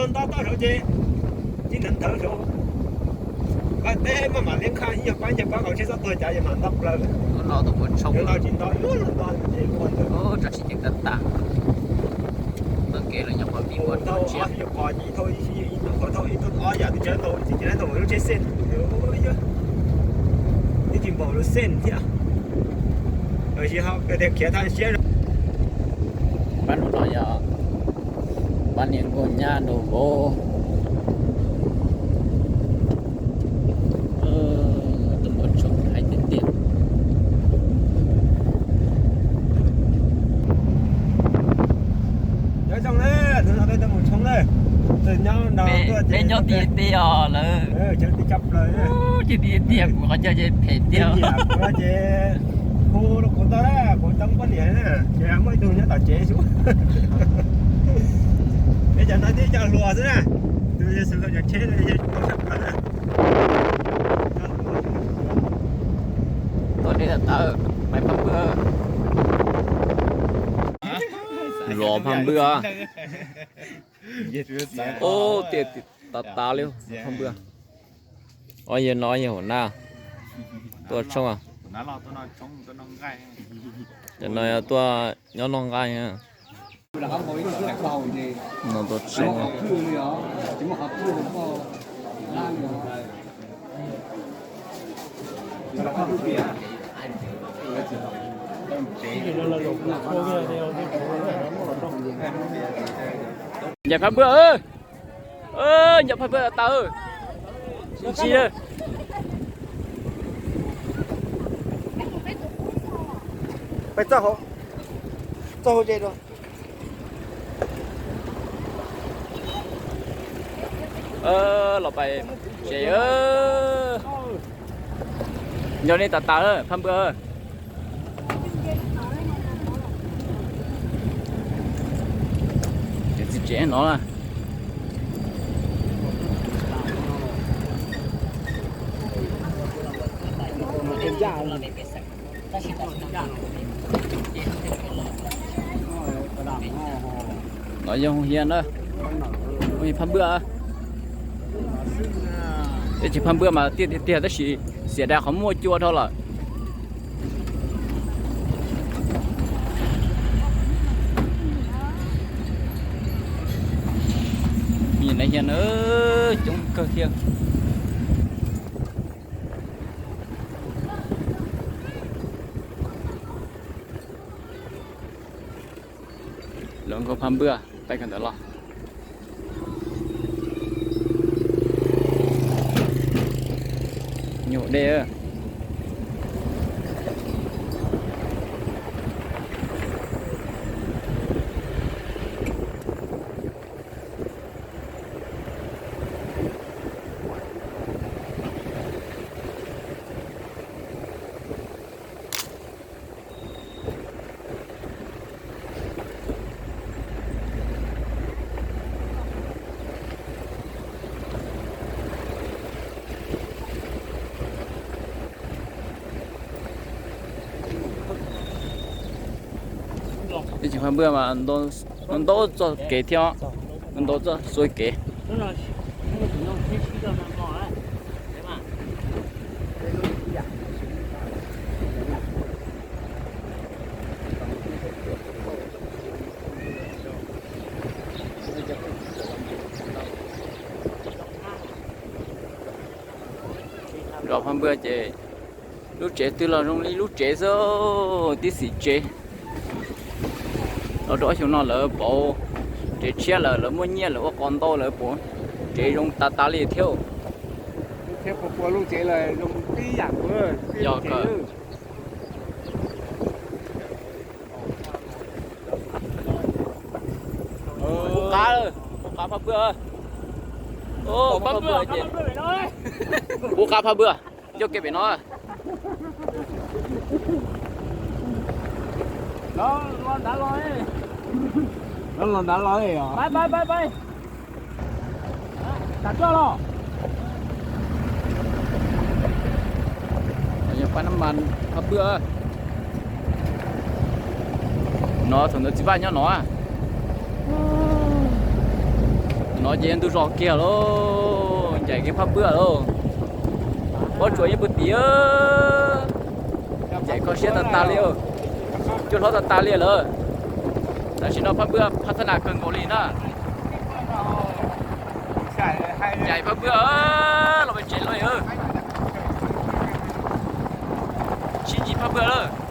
Nto tau saud ces tsis nthawv nthawv saud. Pab teb maj mam liab qha ib nyuag pab ib nyuag pab nkaus tsheb txhob tuag cas ces mam nto plaws. Tus mus tshoob, tsis nto ib lub nto ces ua ntawd. Tso tsis ceev tas tas. Taug kev los nyob qhov vij ua tau tsiab. Qhov ces thauj ib, thauj ib tug ob yam twb tsis tau, tsis tau lub tsheb xej. Twb tsis npaum lub xej thiab. Los sis ho tias khiav thaj siab. Pab no yog pab niag nkauj nyab nraug vauv. Tus mus tshoob hais tiag tiag. Nyob zoo na, hnub no peb tuaj mus tshoob na. Nyob nrog tuaj ces nyob tiag tiag os lawm. Ces tiag tiag kuv qhov chaw ces phem tiag. Ces hu rau kuv tau na, kuv coob poj niam na, ces muaj ib tug nyob tom tsev xwb. Peb cov no twb cov hluas xwb na, tus yog xwv cov tsheb no yog tau sab plaws na. Tuaj deb tas tas, pais Phaj Npwj. Los Phaj Npwj. Ub, tiaj tas tas li Phaj Npwj. Ob yawg no yog hauv na tuaj tshoob. Cov no yog tuaj nyob noj nqaij. No tuaj tshoob. Ncaim Phaj Npwj, ncaim Phaj Npwj tas. Ntsis, pais txoj hauv, txoj hauv tsev rau. Los pais tsev. Nco nej tas tas Phaj Npwj. Txiv tsev no. No yog Hoo Hias na, Hoo Hias Phaj Npwj. Teb chaws Phaj Npwj mas tiaj tiag tiag tab sis xiam dai qhov muaj cua dhau lawm. Nws hias na, coob kawg thiab. Lawv nkauj Phaj Npwj, peb kawm ntawv los. Nyuam dej. Teb chaws Phaj Npwj mas ntau txoj kev thiab, ntau txoj xuav kev. Los Phaj Npwj ces lub tsev twg los zoo li lub tsev xwb, tib xim tsev. Los rau ob xyoo no lawv pauv tsev tshiab lawm, lawv muaj nyiaj lawv ua qos ntau lawv pauv tsev zoo tas tas li thiab. Yog kawg. Kuv qab, kuv qab Phaj Npwj. Phaj Npwj ces kuv qab Phaj Npwj. Ncauj kev pem no. Los ntav los, los ntav los. Yog pab nab mas Phaj Npwj. No thaum ntawd txiv Vaj nyob no. No Ces yog ntug zos kiag lauj, ncaim kev phab pwb lauj. Pob tsuas yeej pw tim, ncaim kho siab tag tag li, cuaj hlob tag tag li lawm. Tam sim no phab pwb phab thab nas kawg nkaus li na. Ncaim phab pwb los pem tsev lawm, sib ntsib phab pwb lawm.